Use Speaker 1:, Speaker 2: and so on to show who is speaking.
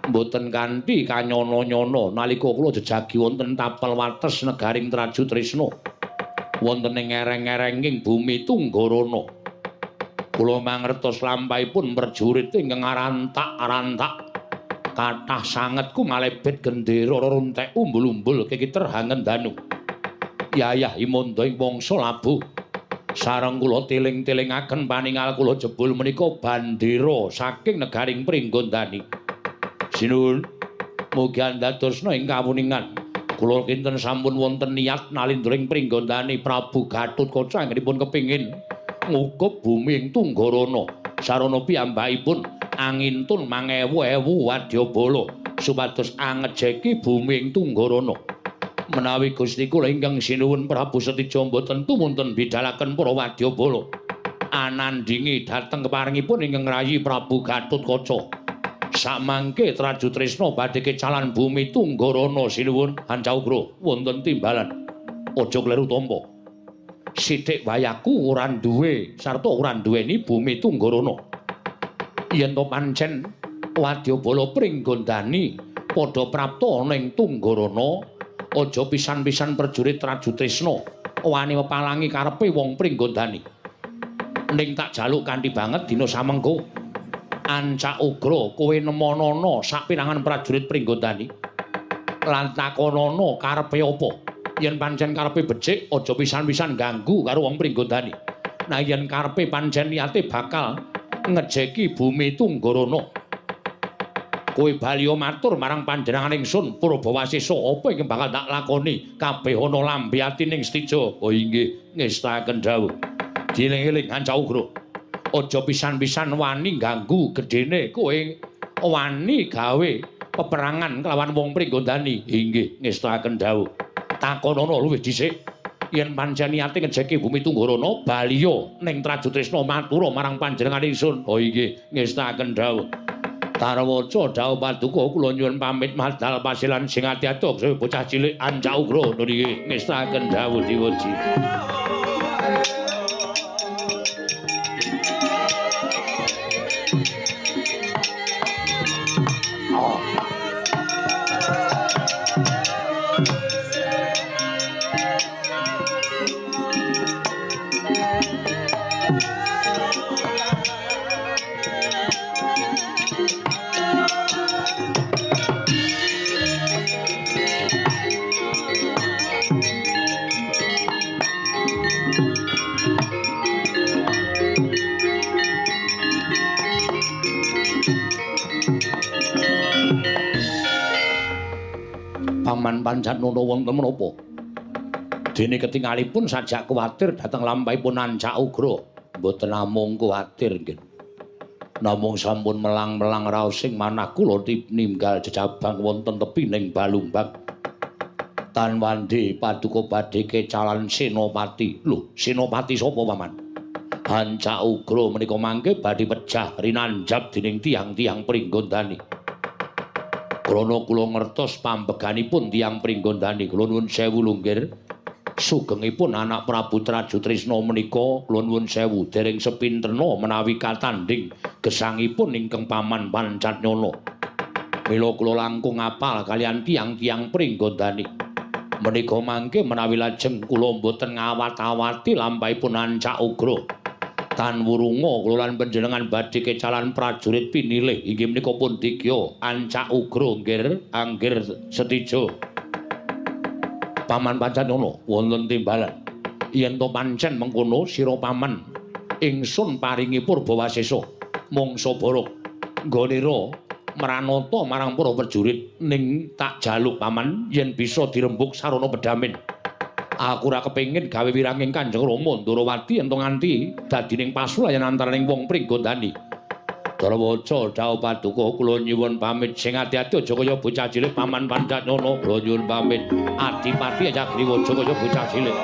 Speaker 1: Mboten kanthi kanyono-nyono nalika kula jejagi wonten tapel wates negaring Trajutrisna. Wonten ing ereng-erenging bumi Tunggarana. Kula mangertos lampahipun prajurit ingkang arantak-arantak. Kathah sanget kumalebet gendera runtek umbul-umbul kekiter hangendanu. Yayah Imanda ing wangsa labuh. Sareng kula tiling-tilingaken paningal kula jebul menika bandera saking negaring Pringgondani. Sinuwun, mugi andadosna ing kawuningan. Kula kinten sampun wonten niat nalindra ing Pringgondani Prabu Gatotkaca anggenipun kepingin ngukup bumi ing Tunggarana. Sarana piyambakipun angintun mangewu-ewu wadyabala supados angejeki bumi ing Tunggarana. Menawi Gusti kula ingkang sinuwun Prabu Setija mboten tumunten bidalaken para wadyabala anandhingi dhateng keparingipun ingkang rayi Prabu Gatotkaca. Samangke Trajutrisna badhe kecalan bumi Tunggarana sinuwun Hancaugra wonten timbalan. Aja kleru tampa. Sithik wayaku ora duwe sarta ora duweni bumi Tunggarana. Yen to pancen wadyabala Pringgondani padha prapta ana ing Tunggarana, aja pisan-pisan prajurit Trajutrisna wani mepalangi karepe wong Pringgondani. Ning tak jaluk kanthi banget dina samengko Ancak Ugra kowe nemonana sapirangan prajurit Pringgondani lan takonana karepe apa. Yen pancen karepe becik aja pisan-pisan ganggu karo wong Pringgondani. Nah yen karepe pancen niate bakal ngejeki bumi Tunggarana, kowe baliya matur marang panjenengan ingsun Purbawasesa apa ingkang bakal tak lakoni kabeh ana lambe atining Setija. Oh inggih, ngestakaken dawuh. Dieling-eling Ancak Ugra, aja pisan-pisan wani ganggu gedene kowe wani gawe peperangan kelawan wong Pringgondani. Inggih, ngestakaken dawuh. Takonana luwih dhisik yen pancen niate ngejeki bumi Tunggarana baliya ning Trajutrisna matura marang panjenengan ingsun. Oh inggih, ngestakaken dawuh. Tarwaca dawuh paduka kula nyuwun pamit madal pasilan sing ati-ati aja bocah cilik Ancak Ugra. Nggih, ngestakaken dawuh diwoji. Paman Pancatnana wonten menapa? Dene ketingalipun sajak kuwatir dhateng lampahipun Ancak Ugra. Mboten namung kuwatir nggih. Namung sampun melang-melang raosing manah kula tininggal jejabang wonten tepining Balumbang. Tan wandi paduka badhe kecalan Senopati. Lho, Senopati sapa, Paman? Ancak Ugra menika mangke badhe pejah rinanjab dening tiyang-tiyang Pringgondani. Krana kula ngertos pambeganipun tiyang Pringgondani, kula nuwun sewu lunggir. Sugengipun anak Prabu Trajutrisna menika kula nuwun sewu dereng sepintena menawi katandhing gesangipun ingkang Paman Pancatnyana. Mila kula langkung apal kaliyan tiyang-tiyang Pringgondani. Menika mangke menawi lajeng kula mboten ngawat-awati lampahipun Ancak Ugra. Tan wurunga kula lan panjenengan badhe kecalan prajurit pinilih inggih menika pun digya Ancak Ugra nggir anggir Setija. Paman Pancatnana wonten timbalan. Yen to pancen mengkono sira paman ingsun paringi Purbawasesa mangsa borok nggonira mranata marang para prajurit ning tak jaluk paman yen bisa dirembug sarana pedamen. Aku ora kepengin gawe wiranging Kanjeng Rama Ndorowati ento nganti dadining pasulayan antaraning wong Pringgondani. Darwaca dawuh paduka kula nyuwun pamit sing ati-ati aja kaya bocah cilik Paman Pancatnana. Kula nyuwun pamit. Adipati Jagriwa aja kaya bocah cilik.